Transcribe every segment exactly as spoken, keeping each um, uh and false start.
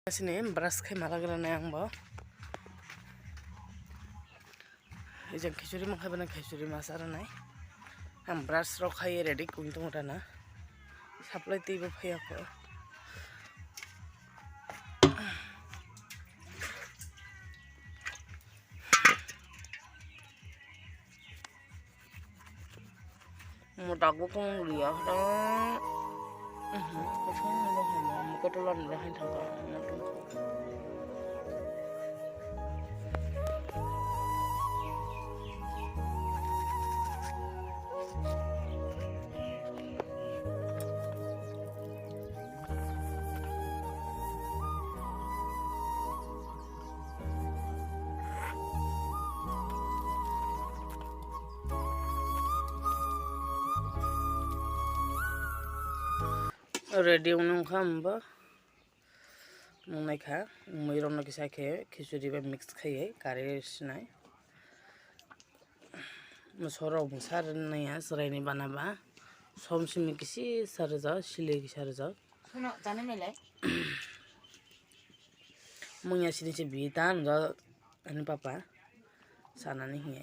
Sini brush khai malagrana ang bo. Ijang khichuri mangkhai bana khichuri masa ranai. Ang brush rok khai ready kung tung rana. Supply tei bo phai ako. Mo dagbo kung liya. Mhm, kosong mo lo hamo, mo kotolan lo hin thangka. Ready wngkha hwnba nungnaikha, mui rokno kisa khe khichuri bai mix khaiwi kari sinai. Moso rok bwsa rwnaiya chwraini bana ba som simi kisi sa rwjak, sili kisa rwjak. Muya sini se bi ta nujak ani papa sanani hiya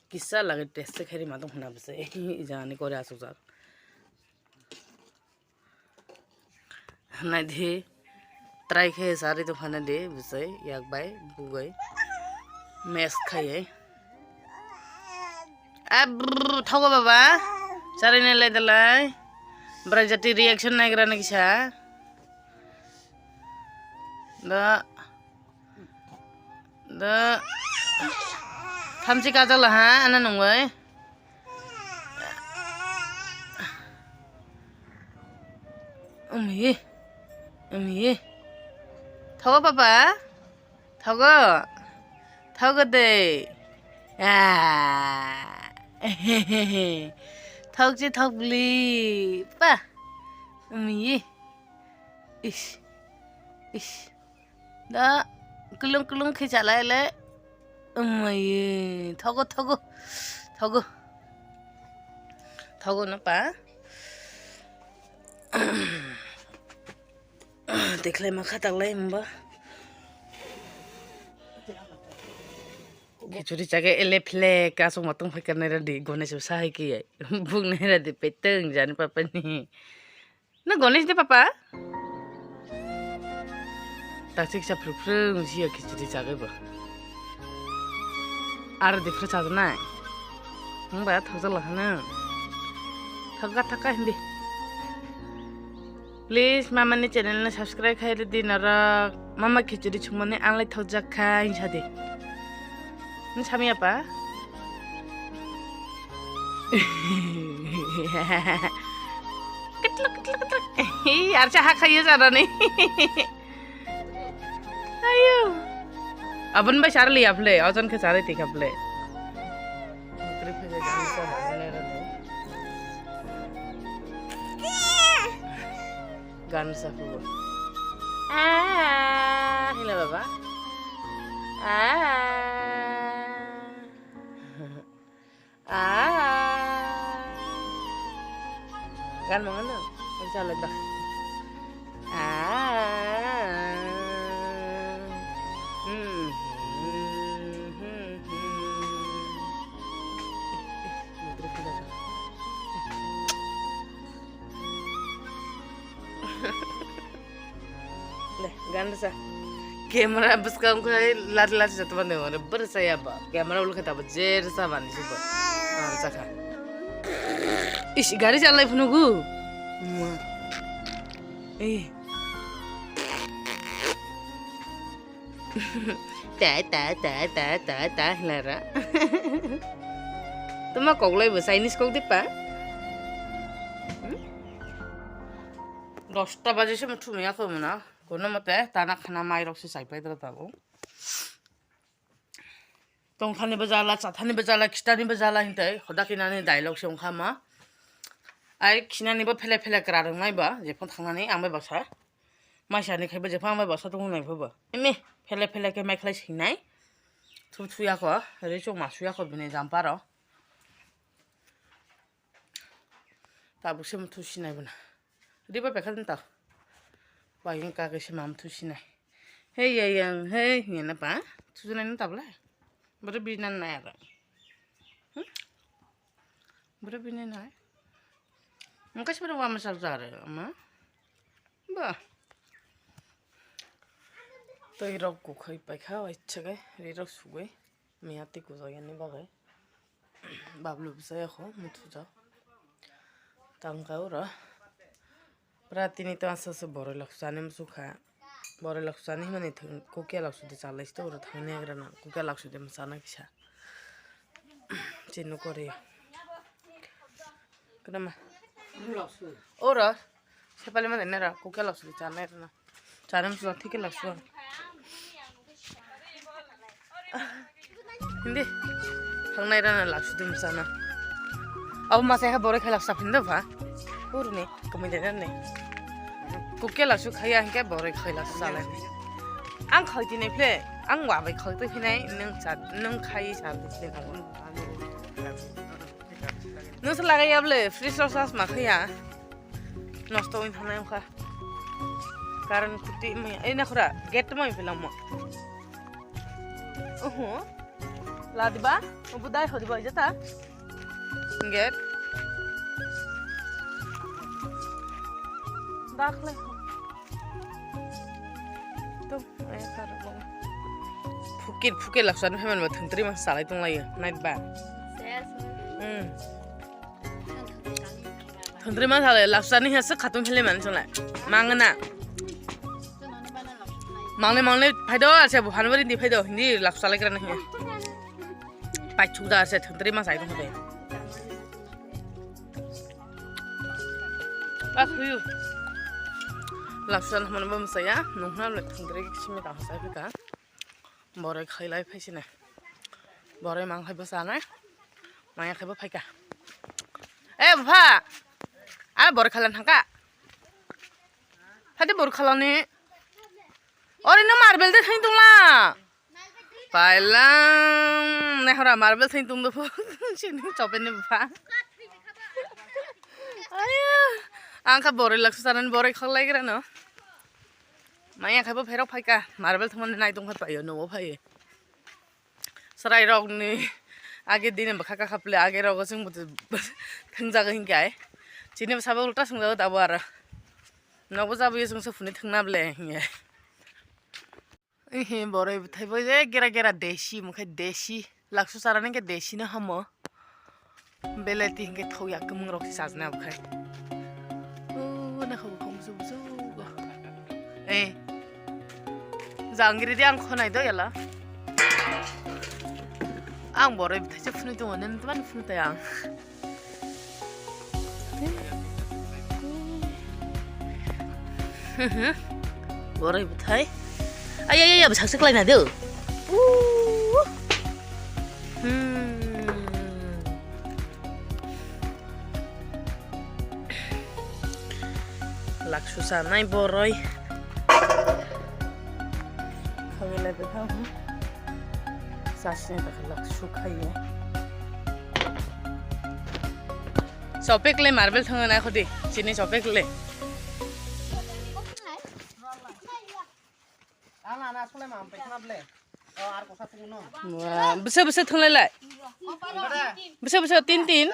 kisa lagi test khe rima tong hwnna bwse ijani kori asukjak. Naidi, try khe sari tongkha naidi, bwsai, yak bai, bugui, mess khaiye. Abrrr, thogo baba, sari nai lai dalai, bwrai jati reaction naigra nai kisa. Da. Da. Thamchi kajala ha, ana nungwi. Umhi. Umhi. Thogo papa. Thogo. Thogo de. Ah. Thokchi thokbli. Pa. Umhi. Ish. Ish. Da kulung kulung khe chalai le. Umai, thogo, thogo, thogo. Thogo no pa. Dekhlai ma kha taklai hwnba. Khichuri chage ele phle kasuk ma tong phai kanai radi gone se sa hai ki. Buk nai radi peteng jani papa ni. Na Ganesh de papa? Taksik sa phrwk phrwk si ya khichdi chagwi bo. Aro de phrwk chajaknai. Hwnba thokjak la hano. Thokga thokga hindi. Please mama ni channel no subscribe khai di norok. Mama khichdi chumani anglai thokjak kha hinsa de. Ni sami apa? Ketlok, ketlok, ketlok. Hi, archa ha khaiyo janani. Ayo. Abon bai sar liya phle, ojon khe sar ti kha phle. Gan sa phubo. Ah, hila baba. Ah. Ah. Gan mangan na. Insya Allah dah. Ah. Hmm. Hmm, hmm, hmm. Eh, eh, mudra pula dah. Le, gan rwsa. Camera bwskang khai lat lat jatma de ore bwrsa ya ba. Camera ul khata ba jer sa ban ji ba. Ar sa kha. Ish, gari chalai phunu gu. Ma. Eh. Ta, ta, ta, ta, ta, ta, hwnara. Tuma koklai bo Chinese kok dipa? Hmm? Dosta baje se muthumya ko muna. Kono mote tana khana mai rok se chai pai dra tabo. Tongthani bo jala, chathani bo jala, khitani bo jala hintai. Hoda kinani dialogue se wngkha ma. Ai khinani bo phele phele kra rwngnai ba, jephang thangnani ang bai basa. Maisani khai bo jephang ang bai basa tongmani pho ba. Emi phele phele khe mai khlai sinai. Thu thuya ko, ri chok ma suya ko bini jamparo. Tabuk se muthu sinai buna. Riba pekha din ta. Payung kagwi se mam thusinai. Hey, yang, hey, hingna pa. Thusinai no tabla. Boro bini nan nai aro. Hmm? Boro bini nai. Engka se boro wama sak jare, ama. Ba. Tei rok kukhai paikha, waisage, ri rok sugwi. Miya tei kujak yani bagwi. Bablu bwsa yakho muthujak. Tangka ura. Pura tini to asa se boroi laksu chani muchukha. Boroi laksu chani hwnmani thang kokya laksu de chalai sito ura thangni agra na kokya laksu de muchana kisa. Chini kori. Kenapa? Ura. Sepali mana nera kokya laksu de chana agra na. Chana muchuna thike laksu. Hindi. Thangnai rana laksu dum sana. Abo masa ha boroi khai laksa phindo ba. Urni kami dena ne. Kuke laksu khaya hingke boroi khai laksu sale. Ang khai tini phle. Ang wa bai khai to phinai nung cha nung khai sa di phle nung. Nung sa lagai ya ble free sauce ma khaya. Nosto win thanai kha. Karan kuti mai. Ei na khura gate mai phelamo. Oho. Ladiba, budai hodiba jeta. Get. Dakhle. To, eh, kar. Phukir, phukir laksan phemen ma thungtri ma salai tonglayo. Night ba. Hmm. Thondri ma thale laksa ni hese khatung hele man chole. Mangna. Mangle mangle phaido ase bo phanbari di phaido hindi laksa lai kra nahi. Pai chukda ase thondri ma sai thongde. Pas huyu. Laksa na man bam saya nungna le thondri simi ta sai ka. Boroi khailai phaisina. Boroi mang khai bwsana. Maya khai bo phaika. Eh, bupha. Ai boroi khalan thangka. Phadi boroi khalani. Ori no marble de thain tongla. Pailang. Nehora marble thain tong do phu. Sini chopen ni bupha. Ayo. Ang kha boroi laksa sanan boroi khalai gra no. Maya khai bo pherok phaika, marble thumani nai tong kha paio, nogo phaio. Sarai rok ni age dini bwkha kakha phle, age rogo chwng bo thwngjago hinkhe ai. Chini bwsa bo ulta swngjago dabo aro. Nogo jabwi chwng se phunui thwngna ble hinkhe. Ehe, boroi bwthai bo je gera gera desi, mokhe desi. Laksu charani khe desi no hamo. Beleti hinkhe thok ya kwmwng rok se chajna okhai. O na kho khong su su go. Eh. Jangiri di ang khonai do yala. Ang boroi bwthai se phunui tongo, nini twan phunui tai ang. Boroi bwthai. Ay, ay, ay, ay, bwsak se klaina do. Uh. Hmm. Laksu sanai boroi. Khawilai bwthai. Sasini ta laksu khaiye. Sopek le marble thangna khodi, chini sopek le. Wah, bwsa bwsa thanglailai. Bwsa bwsa tin tin.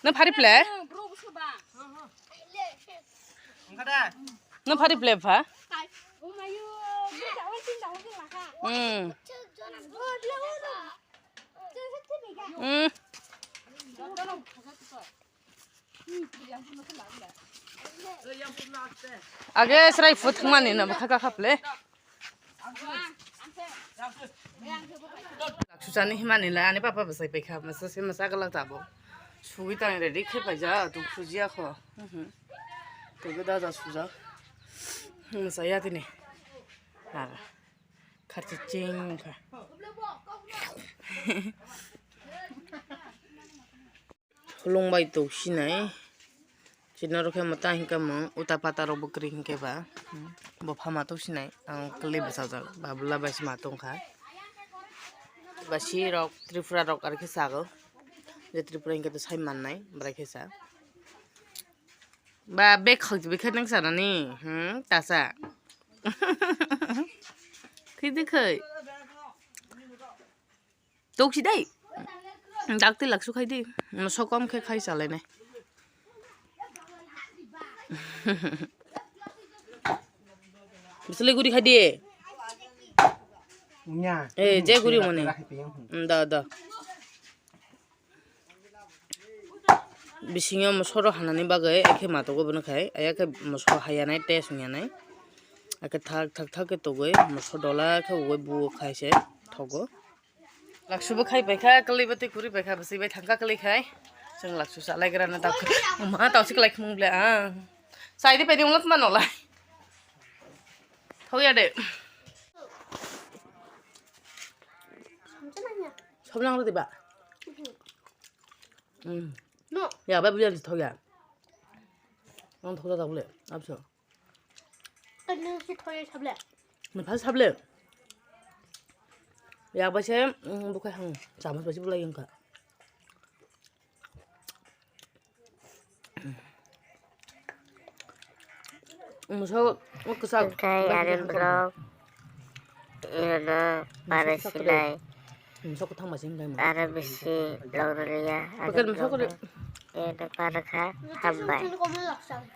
Na phari ple? Na phari ple pha? Hmm. Hmm. Age srai phu thangmani na bwkha kakha ple. Laksu chani himani la ani papa bwsai paikha, masa se masa galak tabo. Sugwi tang ready khe paija, tu khujiya kho. Mhm. Tebe da da suja. Masa ya tini. Ara. Kharchi ching kha. Hulung bai tok sinai. Chini rok khe mwta hinkhe mung uta pata rok bo kwrwi hinkhe ba. Bo phama tok sinai. Ang kwlwi bwsajak. Babula bai se ma tong kha. Ba si rok Tripura rok ar khe sago. Je Tripura hinkhe to sai mannai. Bwrai khe sa. Ba bek khak bikhe nang sanani. Hmm, tasa. Khidi khai. Toksi dai. Dakti laksu khai di. Moso kom khe khai salai nai. Bisle guri khai di. Nya. Eh, je guri mani. Hmm, da, da. Bisingo moso rok hanani bagwi ekhe matogo bono khai, ayakhe moso hayanai tei songyanai. Akhe thak thak thak khe togwi moso dola khe ugwi buo khai se thogo. Laksubo khai paikha, kwlwi bwtwi kwrwi paikha, bwswi bai thangkha kwlwi khai. Chwng laksu chalaigrana dak. Ma tausi kwlai khmung ble ang. Saidi paidi wngla tma nolai. Thokya de. Sablang rw diba? Hmm. No. Ya, ba bujal thok ya. Ang thok da bole. Abso. Kan nang si thok ya sable. Na phal sable. Ya ba se, hmm, bukai hang. Chamas ba si bulai yang ka. Moso kwchak. Hwnkhe are borok eno para sinai. Moso kwthang ba sing dai mo. Aro bisi log rwliya. Pakai moso kwrwi. Eno para kha hambai.